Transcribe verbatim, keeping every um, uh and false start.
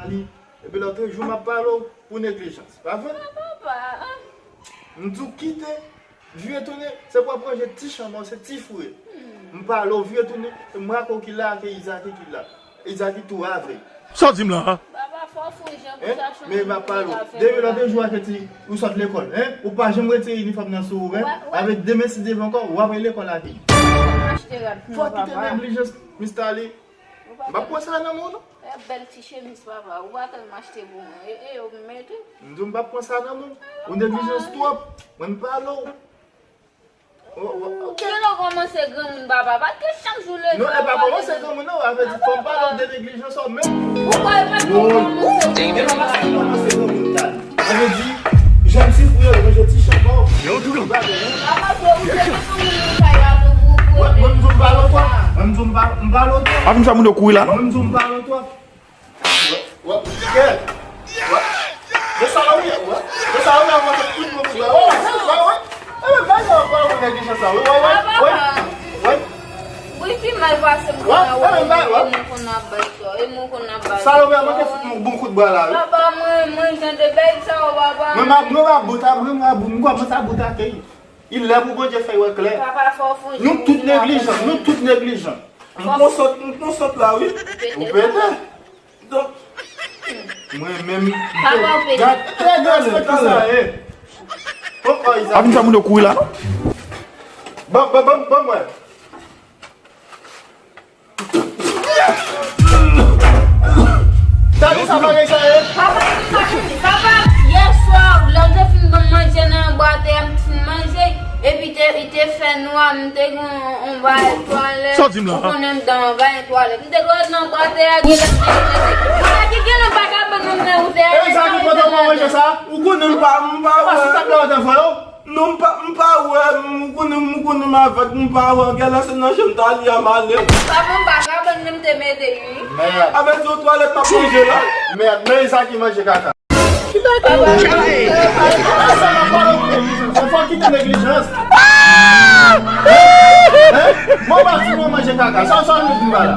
Li, epi lòt jou m ap pale w pou neglijans. Pa vre? Papa. M di w kite, vire tounen, se pou w ap ranje ti chanm ou, se ti fou. M pale w, vire tounen, se mwen ak ou ki la, ke Izaki ki la. Izaki tou avèg. Sa w di m la a? Papa, fò w fou jan pou sa chanje. Men m ap pale w. Depi lòt jou a ke ti, ou sot lekòl, en? Ou pa janm retire inifòm nan sou ou, en? Avèk demen si Dye vle ankò, w ap al lekòl avè l. Fò w kite neglijans, Mister Lee. M p ap pran sa nan men w, non. E bèl ti chemiz, papa. Ou pa tèlman achte pou mwen. E, e, yo mete. M di w m p ap pran sa nan men w. Ou neglijans twòp. Mwen m pale w. Ou, ou, ok. Gen lè w kòmanse granmoun, papa. Pa gen chak jou lè. Non, e pa kòmanse granmoun, non. Avè di, fò m pale w de neglijans ou menm. Ou pa, ou pa kòmanse granmoun. E pa paske m kòmanse granmoun, tande. Sa vle di, jan m sifri yo, manje ti chanpò. Yo, tou. Papa, ou se pa moun nan kay la, tou, pou, pou. Mwen, mwen, m di w m pale w twòp. Mwen, m di w m pale, m pale w twòp. Api m fè moun yo kouri la, non? Mwen, m di w m pale w twòp. Wè, wè, wè. Wè. De sa la, wi, wè. De sa la, wi, avan ke tout moun kouri la. Wè, wè, wè, wè. E, men, bay sa, bay sa, neglijans sa, wi, wè, wè, wè. Wè. Wi, pi mal pase m konn a wè, e mwen konn ap bay sa, e mwen konn ap bay sa. Salopè, manke fout m bon kout bra la, wi. Papa, mwen, mwen jan de bèg sa, o papa. Mwen, mwen, mwen, mwen, mwen, mwen, mwen kòmanse ap bout akèy. Il lè pou Bondye fè wè klè. Papa, fò w fon. Nou tout neglijan, nou tout neglijan. M pran sòt, m pran sòt la, wi. Ou pete. Donk, mwen menm, papa, ou pete. Gad, gad, gad sa ye. Api m fè moun yo kouri la, non? Ban, ban, ban, ban mwen. Tande sa bagay sa ye? Papa, papa, yè swa, lè w te fin ban m manje nan bwat a, m fin manje, epi te, te fè nwa, m te gen yon, yon bagay twalèt. Sa w di m la? Ou konnen m dan yon bagay twalèt. M te dwe nan bwat a, gen lè m te rete. Sa ki gen nan baka ban nan men ou te. E sa ki kote w manje sa? Ou konnen m pa, m pa wè. Pase sa k la w te fè yo? Non, m pa, m pa wè, m konnen, m konnen m avèg, m pa wè. Gèlè se nan janm ta li a m ale. Papa, m pa ka ban nan m te mete, wi. Mèd. Avèk yon twalèt m ap manje la. Mèd, men sa ki manje kaka. Ki bagay? Sa m ap pale pou neglijans. Fò kite neglijans. Hein? Mwen pa di mwen manje kaka. Sa, sa, nou di m pa la.